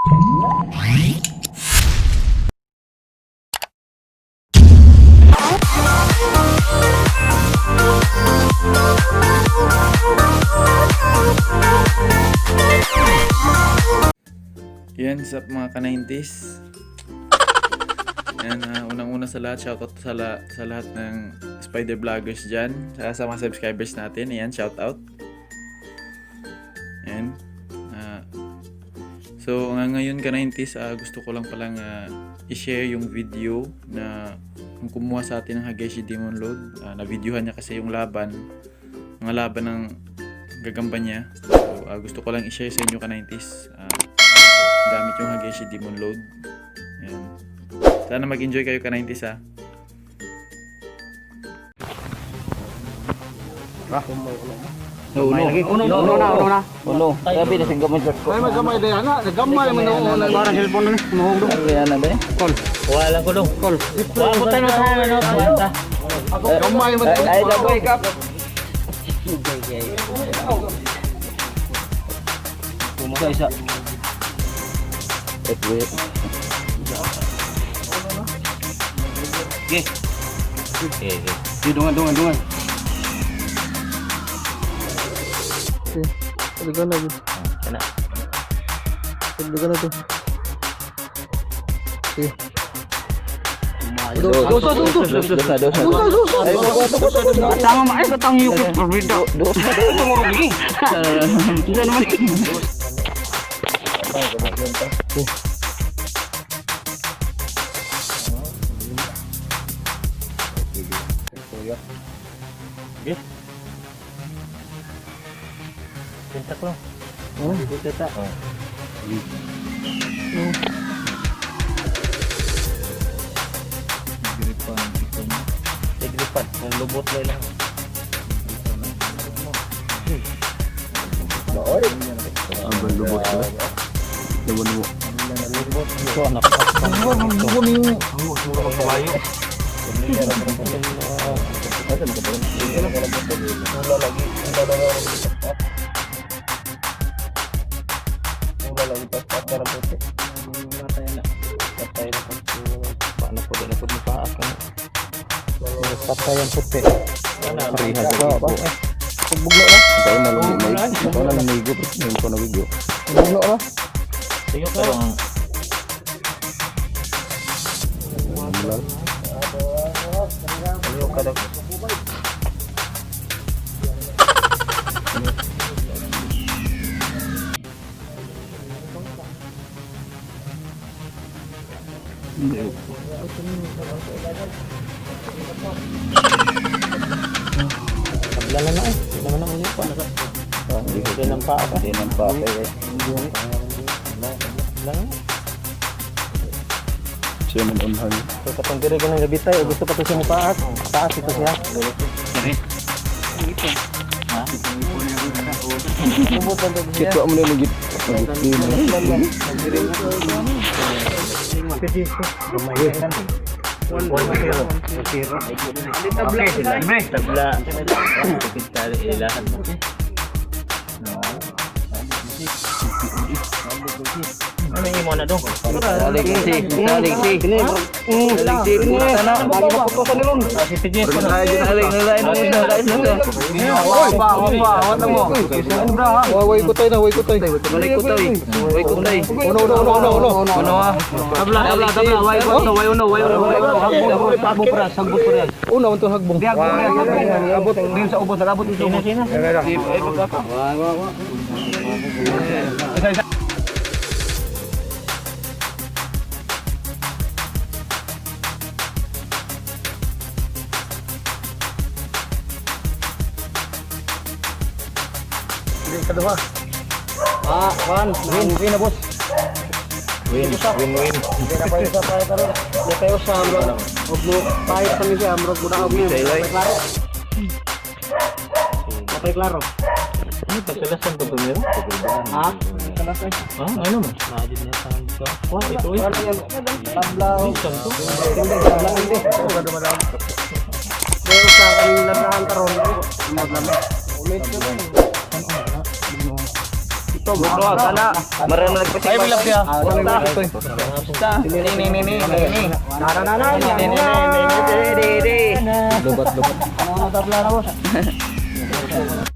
Yan, sa mga ka-90s. Yan, unang-una sa lahat, shoutout sa lahat ng spider vloggers dyan. Saka sa mga subscribers natin, ayan, shoutout. Ayan. So, nga ngayon ka-90s, gusto ko lang palang i-share yung video na yung kumuha sa atin ng Hageshi Demon Lord. Na-videohan niya kasi yung laban, mga laban ng gagamba niya. So, gusto ko lang i-share sa inyo ka-90s, gamit yung Hageshi Demon Load. Ayan. Sana mag-enjoy kayo ka-90s ha. Uno. Uno, uno na, uno na. Uno. Grabe na sing gamay ko. Ay, magamay din na, nagamay man na una. Parang cellphone na, mahugdo. Grabe na ba? Call. Wala ko dong. Call. Wala ko tayo na ano. Gamay man. Ay, daboy kap. Pumasa isa. Eh, wait. Okay. Okay. Di dungan, dungan, dungan. Kana. Dos, dos, dos, dos, dos, dos, dos. Tama ma, ay katang yukot berbeda. Dos. Hindi naman. Pintak lang. Oh, dito ta. Gripan, kung lubot na lang. Ang lubot ko. Lubot lubot. Lubot. Ito anak. Patayan puti. Pareha sa ibo. Buglo na. Ikaw na lang may ikaw na lang may gup. Ngayon ko na video. Buglo na. Tingnan ko lang. Wala. Ayaw ka daw. Tabla na na eh. Hindi naman ang uli pa. Hindi ng paa pa. Hindi nang pa eh. Tabla na. Siya man unhan. So katong dire ka ng gabi tayo, gusto pa to siya mo paas. Taas ito siya. Kita mo na lagi. Okay, tabla. Tabla. Ilahan mo. Ano yung imo na dong? Salig si, salig si. Salig si, na. Lagi maputosan nilon. Si TJ ko na. Salig nila, nila, nila. Oy, pa, pa, wala mo. Ano bra ha? Way ko tayo na, way ko tayo. Balik ko tayo. Way ko tayo. Uno uno uno uno uno. Uno ah. Tabla, tabla, tabla. Way ko to, way uno, way uno, way uno. Hagbong, hagbong pras, hagbong pras. Una man tong hagbong. Di hagbong pras, hagbong. Abot din sa ubos, abot din sa ubos. Isa, isa. Ah, one, win, win na boss. Win, win, win. Hindi na pa isa tayo taro. Di tayo sa amrog. Huwag mo pahit kami sa amrog. Muna ako niya. Mapay klaro. Mapay klaro. Ano pa kalasan to primero? Ha? Ah, ano mo? Naadid niya sa dito. Wah, ito eh. Tabla. Bisan to. Hindi, tabla hindi. Pero sa kaming labrahan karon. Maglami. Ulit ka rin. Gusto kana. Maran nagpasig. Ay bilap ya. Basta. Ni ni ni ni ni. Na na na na. Ni ni ni ni ni ni. Lubat, lubat. Ano tabla na, boss?